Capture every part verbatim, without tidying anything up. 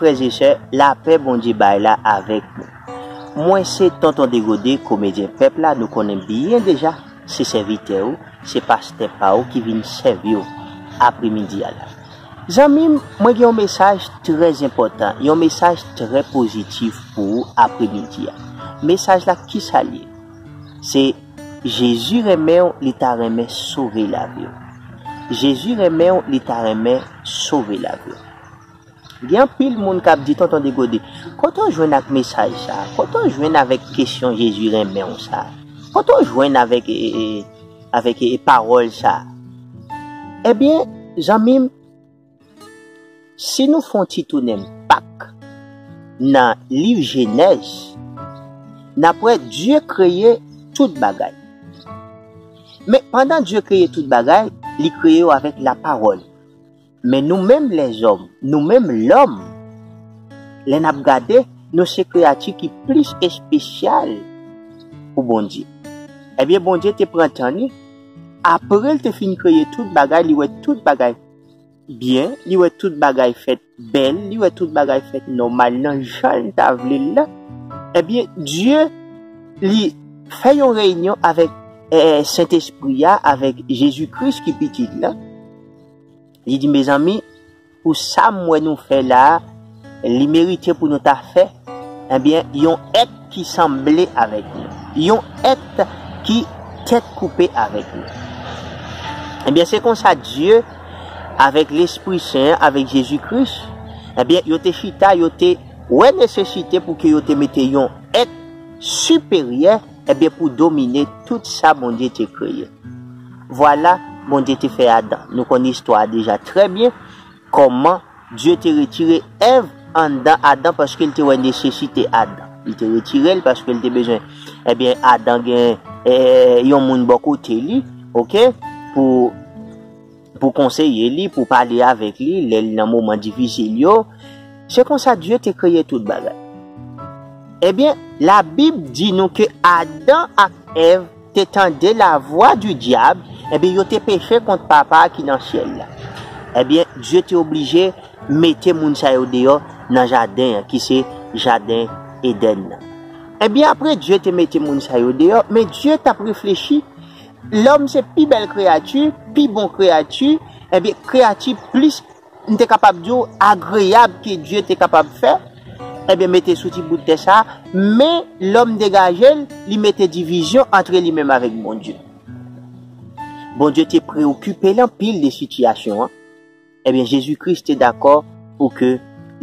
Frè e sè, lapè Bondye bay la avèk nou. Mwen se Tonton Degode, komedyen pèp la, nou konnen byen deja, se sèvitè ou, se pastè pa ou ki vin sèvi w apremidi a la. Zanmi m, mwen gen yon mesaj trè enpòtan, yon mesaj trè pozitif pou ou apremidi a. Mesaj la, kisa l ye? Se Jezi renmen w, li ta renmen sove lavi w. Jezi renmen w, li ta renmen sove lavi w. Gen anpil moun k ap di, Tonton Degode, kote w jwenn ak mesaj sa a? Kote w jwenn avèk kesyon Jezi renmen w sa a? Kote w jwenn avèk, e, e, avèk, e, pawòl sa a? Ebyen, zanmi m, si nou fè yon ti tounen pak nan liv Jenèz, n ap wè Dye kreye tout bagay. Men pandan Dye kreye tout bagay, li kreye yo avèk lapawòl. Men nou menm lèzòm, nou menm lòm, lè n ap gade, nou se kreyati ki plis espesyal pou Bondye. Ebyen, Bondye te pran tan li, apre l te fin kreye tout bagay, li wè tout bagay byen, li wè tout bagay fèt bèl, li wè tout bagay fèt nòmal nan jan l ta vle l la. Ebyen, Dye, li fè yon reyinyon avèk, eh, Sentespri a, avèk Jezi Kris ki pitit la. Li di, mezanmi, pou sa m wè nou fè la a, li merite pou nou ta fè, ebyen, yon èt ki sanble avèk nou. Yon èt ki tèt koupe avèk nou. Ebyen, se konsa Dye, avèk Lespri Sen an, avèk Jezi Kris, ebyen, yo te chita, yo te wè nesesite pou ke yo te mete yon èt siperyè, ebyen, pou domine tout sa Bondye te kreye. Vwala, Bondye te fè Adan. Nou konn istwa a deja trè byen, kòman Dye te retire Èv anndan Adan paske l te wè nesesite Adan. Li te retire l paske l te bezwen, ebyen, Adan gen, eh, yon moun bò kote li, oke, pou, pou konseye li, pou pale avèk li, lè l nan moman difisil yo. Se konsa Dye te kreye tout bagay. Ebyen, Labib di nou ke Adan ak Èv te tande lavwa di dyab, ebyen, yo te peche kont Papa a ki nan syèl la. Ebyen, Dye te oblije mete moun sa yo deyò nan jaden an, ki se jaden Edenn nan. Ebyen, apre Dye te mete moun sa yo deyò, men Dye t ap reflechi, lòm se pi bèl kreyati, pi bon kreyati, ebyen, kreyati plis m te kapab di w, agreyab ke Dye te kapab fè, ebyen, mete sou ti bout tè sa a, men lòm degaje l, li mete divizyon antre li menm avèk Bondye. Bondye te preokipe l anpil de sitiyasyon an. Ebyen, Jezi Kris te dakò pou ke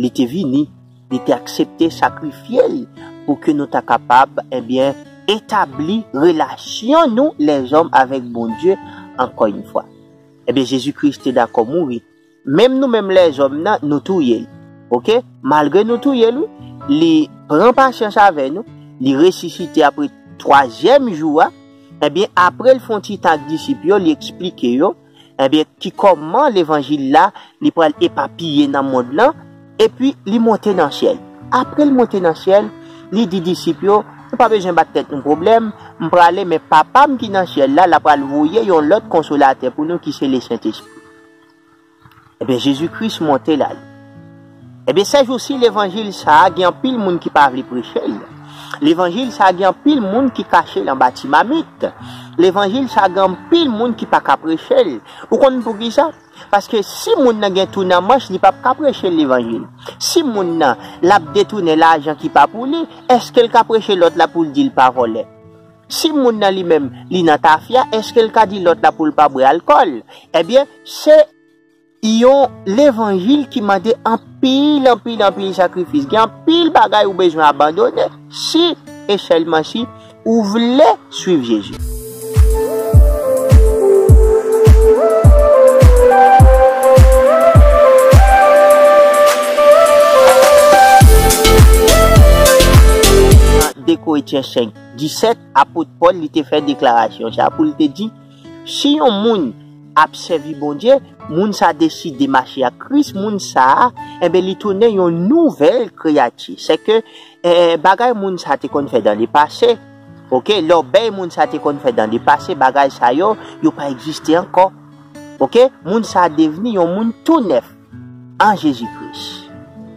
li te vini, li te aksepte sakrifye l pou ke nou ta kapab, ebyen, etabli relasyon nou, lèzòm, avèk Bondye, ankò yon fwa. Ebyen, Jezi Kris te dakò mouri. Menm nou menm lèzòm nan, nou touye l. Oke? Malgre nou touye l, wi, li pran pasyans avè nou, li resisite apre twazyèm jou a. Ebyen, apre l fè yon ti tan ak disip yo, li eksplike yo, ebyen, ki kòman levanjil la, li pral epapiye nan mond lan, epi li monte nan syèl. Apre l monte nan syèl, li di disip yo, nou pa bezwen bat tèt nou pwoblèm, m prale, men Papa m ki nan syèl la, l ap pral voye yon lòt konsolatè pou nou, ki se Lesentespri. Ebyen, Jezi Kris monte l ale. Ebyen, sèjousi, levanjil sa a, gen anpil moun ki pa vle preche l. Levanjil sa a, gen anpil moun ki kache l anba ti mamit. Levanjil sa a, gen anpil moun ki pa ka preche l. Ou konn poukisa? Paske si moun nan gen twou nan manch, li p ap ka preche levanjil. Si moun nan, l ap detounen lajan ki pa pou li, èske l ka preche lòt la pou l di l pa vòlè? Si moun nan li menm, li nan tafya, èske l ka di lòt la pou l pa bwè alkòl? Ebyen, se yon levanjil ki mande anpil, anpil, anpil sakrifis. Gen anpil bagay ou bezwen abandone si e sèlman si ou vle swiv Jezi. De Korentyen senk disèt, apot Pòl, li te fè deklarasyon sa pou l te di, si yon moun ap sèvi Bondye, moun sa deside mache ak Kris, moun sa a, enben, li tounen yon nouvèl kreyati. Sèke, eh, bagay moun sa te konn fè dan lepase, oke, lòbèy moun sa te konn fè dan lepase, bagay sa yo, yo pa egziste ankò. Oke? Moun sa devni yon moun tou nèf an Jezi Kris.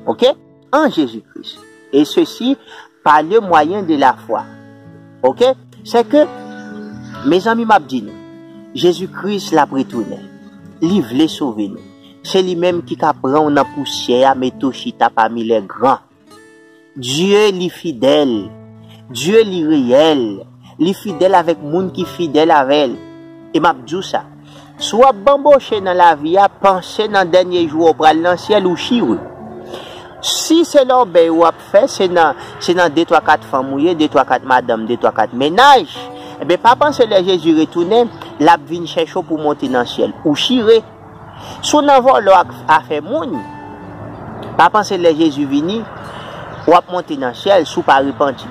Oke? en Jésus-Christ. Et ceci par le moyen de la foi. Ok? Se ke, mezanmi, m ap di nou, Jezi Kris l ap retounen. Li vle sove nou. Se li menm ki ka pran w nan pousyè a, mete w chita pami lè gran. Dye li fidèl. Dye li reyèl. Li fidèl avèk moun ki fidèl avè l. E m ap di w sa. Si w ap banboche nan lavi a, panse nan dènye jou w pral nan syèl, ou chire. Si se lòbèy w ap fè, se nan, se nan de twa kat fanm ou ye, de twa kat madanm, de twa kat mennaj, ebyen, pa panse lè Jezi retounen, l ap vin chèche w pou w monte nan syèl. Ou chire. Si w nan vòlò ak afè moun, pa panse lè Jezi vini, w ap monte nan syèl si w pa repanti.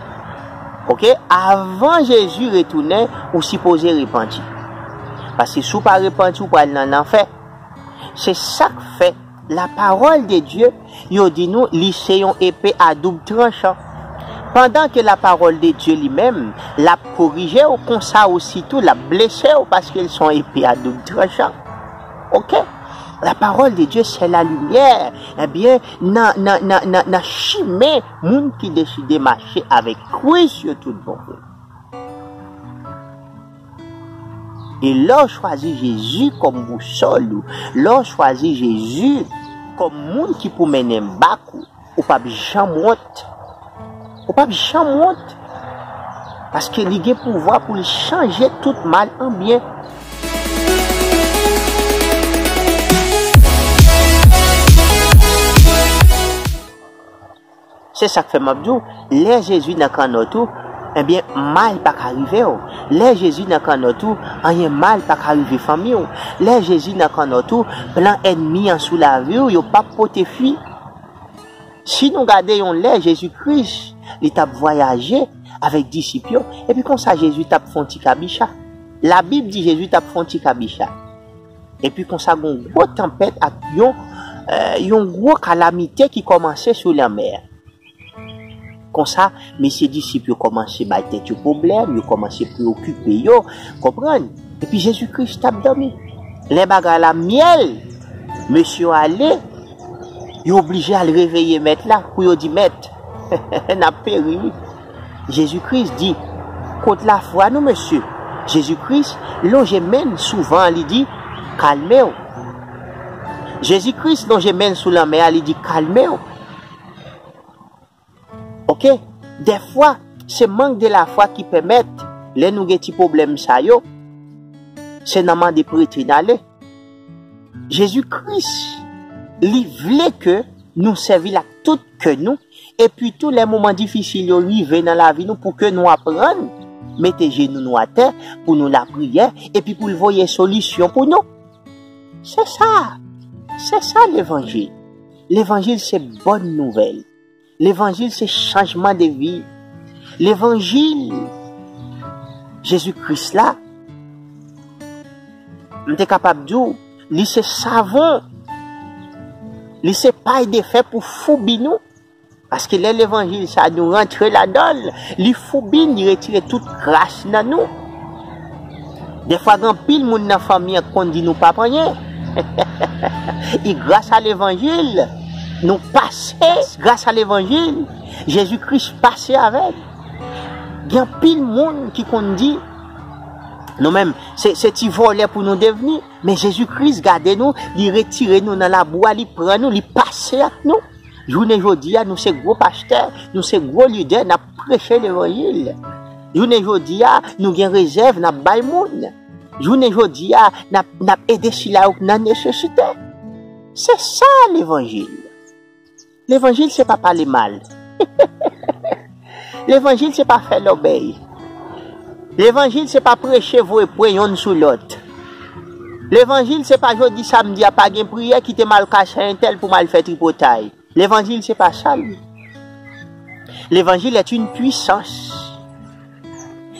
Ok? Avan Jezi retounen, ou sipoze repanti. Paske si w pa repanti, ou pral nan lanfè. Se sa k fè la parole de Dieu, yo di nou, li se yon epe a doub tranchan. Pandan ke la parole de Dieu li menm, l ap korije w, konsa osi tou, l ap blese w, paske l se yon epe a doub tranchan. Ok? La parole de Dieu, c'est la lumière. Ebyen, nan, nan, nan, nan, nan chimen moun ki deside mache avèk Kris yo tout bon vre. E lè w chwazi Jezi kòm bousòl ou, lè w chwazi Jezi kòm moun ki pou mennen bak ou, ou p ap janm wont. Ou p ap janm wont. Paske li gen pouvwa pou l chanje tout mal an byen. Se sa k fè m ap di w, lè Jezi nan kannòt ou, ebyen, mal pa ka rive w. Lè Jezi nan kannòt ou, anyen mal pa ka rive fanmi w. Lè Jezi nan kannòt ou, plan ènmi an sou lavi w, yo p ap pote fwi. Si nou gade yon lè, Jezi Kris, li t ap vwayaje avèk disip yo, epi konsa Jezi t ap fè yon ti kabicha. Labib di Jezi t ap fè yon ti kabicha. Epi konsa, gen yon gwo tanpèt ak yon, eh, yon gwo kalamite ki kòmanse sou lanmè a. Konsa, mesye disip yo kòmanse bay tèt yo pwoblèm, yo kòmanse preyokipe yo, konprann? Epi Jezi Kris t ap dòmi. Lè bagay la myèl, mesye yo ale, yo oblije al reveye mèt la pou yo di, "Mèt, n ap peri, wi." Jezi Kris di, "Kot lafwa nou, mesye?" Jezi Kris lonje men l sou van an, li di, "Kalme w." Jezi Kris lonje men l sou lanmè a, li di, "Kalme w." Ok? Dèfwa, se mank de lafwa ki pèmèt, lè nou gen ti pwoblèm sa yo, se nan mande prete n ale. Jezi Kris, li vle ke nou sèvi l ak tout kè nou, epi tou lè moman difisil yo rive nan lavi nou, pou ke nou aprann mete jenou nou atè, pou nou lapriyè, epi pou l voye solisyon pou nou. Se sa. Se sa levanjil. Levanjil se bòn nouvèl. Levanjil se chanjman de vi. Levanjil Jezi Kris la, m te kapab di w, li se savon. Li se pay de fè pou foubi nou. Paske lè levanjil sa nou rantre ladan l, li foubi n, li retire tout kras nan nou. Dèfwa, gen anpil moun nan fanmi an k konn di nou p ap anyen. E gras a levanjil, nou pase. Gras a levanjil, Jezi Kris pase avè n. Gen anpil moun ki konn di, "Nou menm, se, se ti vòlè pou nou devni." Men Jezi Kris gade nou, li retire nou nan labou a, li pran nou, li pase ak nou. Jounen jodi a, nou se gwo pastè, nou se gwo lidè, n ap preche levanjil. Jounen jodi a, nou gen rezèv, n ap bay moun. Jounen jodi a, n ap, n ap ede sila yo k nan nesesite. Se sa levanjil. Levanjil se pa pale mal. Levanjil se pa fè lòbèy. Levanjil se pa preche voye pwen yonn sou lòt. Levanjil se pa jodi samdi a pa gen priyè, kite m al kase entèl pou m al fè tripotay. Levanjil se pa sa l ye. Levanjil est une puissance.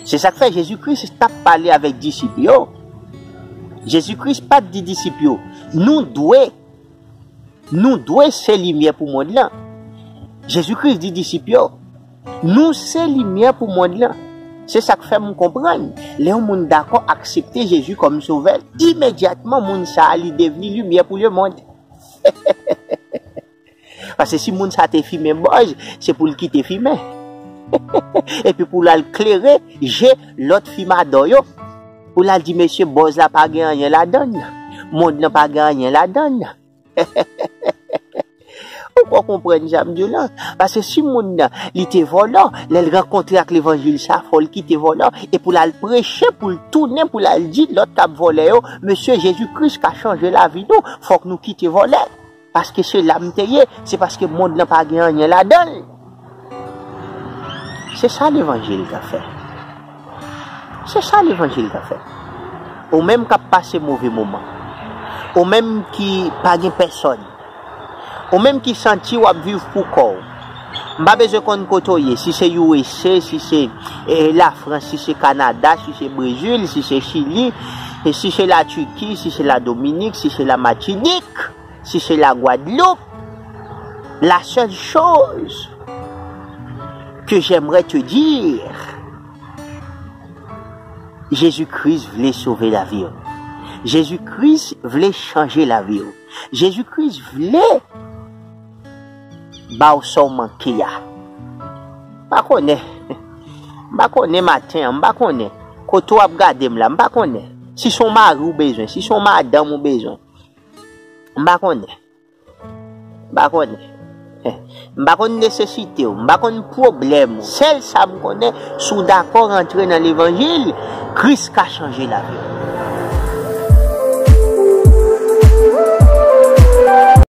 Se sa k fè Jezi Kris t ap pale avèk disip yo. Jezi Kris pa t di disip yo, "Nou dwe, nou dwe se limyè pou mond lan." Jezi Kris di disip yo, "Nou se limyè pou mond lan." Se sa k fè m konprann, lè yon moun dakò aksepte Jezi kòm sovè l, imedyatman moun sa a li devni limyè pou lemonn. Paske si moun sa te fimen bòz, se pou l kite fimen. Epi pou l al klere je lòt fimadò yo. Pou l al di, mesye, bòz la pa gen anyen ladan l. Mond lan pa gen anyen ladan l. Ou poko konprann sa m di w lan? Paske si moun nan, li te vòlò, lè l rankontre ak levanjil sa, fò l kite vòlò, e pou l al preche, pou l tounen, pou l al di lòt k ap vòlè yo, mesye, Jezi Kris ka chanje lavi nou, fòk nou kite vòlè. Paske se la m te ye, se paske mond lan pa gen anyen ladan l. Se sa levanjil ka fè. Se sa levanjil ka fè. Ou menm k ap pase move moman, ou menm ki pa gen pèsòn, ou menm ki santi w ap viv pou kò w, m pa bezwen konn kote w ye, si se U S A, si se eh, Lafrans, si se Kanada, si se Brezil, si se Chili, e si se Latiki, si se Ladominik, si se Lamatinik, si se Lagwadloup. La seule chose que j'aimerais te dire, Jezi Kris vle sove lavi w. Jezi Kris vle chanje lavi w. Jezi Kris vle ba w sa w manke a. M pa konnen. M pa konnen maten an, m pa konnen. Kote w ap gade m la, m pa konnen. Si se yon mari w bezwen, si se yon madanm ou bezwen. M pa konnen. M pa konnen. M pa konn nesesite w, m pa konn pwoblèm ou. Sèl sa m konnen, si w dakò rantre nan levanjil, Kris ka chanje lavi w.